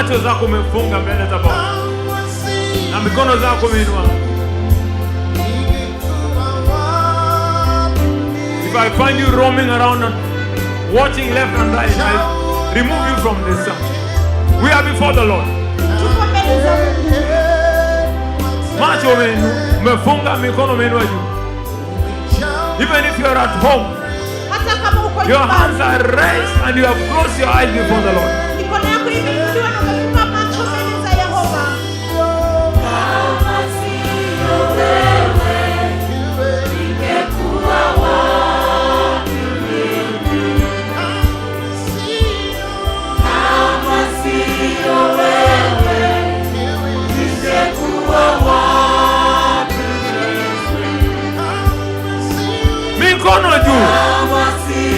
Macho zako umefunga mbele za Bwana na mikono zako umeinua. If I find you roaming around and watching left and right, I remove you from this service. We are before the Lord. Tuko mbele za Mungu. Macho umefunga, mikono umeinua juu. Even if you are at home, Hata kama uko your hands nyumbani, are raised and you have closed your eyes before the Lord. Mikono yako imeinuliwa na umefunga macho mbele za Yehova. Kama sio wewe, ningekuwa wapi mimi? Kama sio wewe, ningekuwa wapi mimi? Mikono juu. Kama sio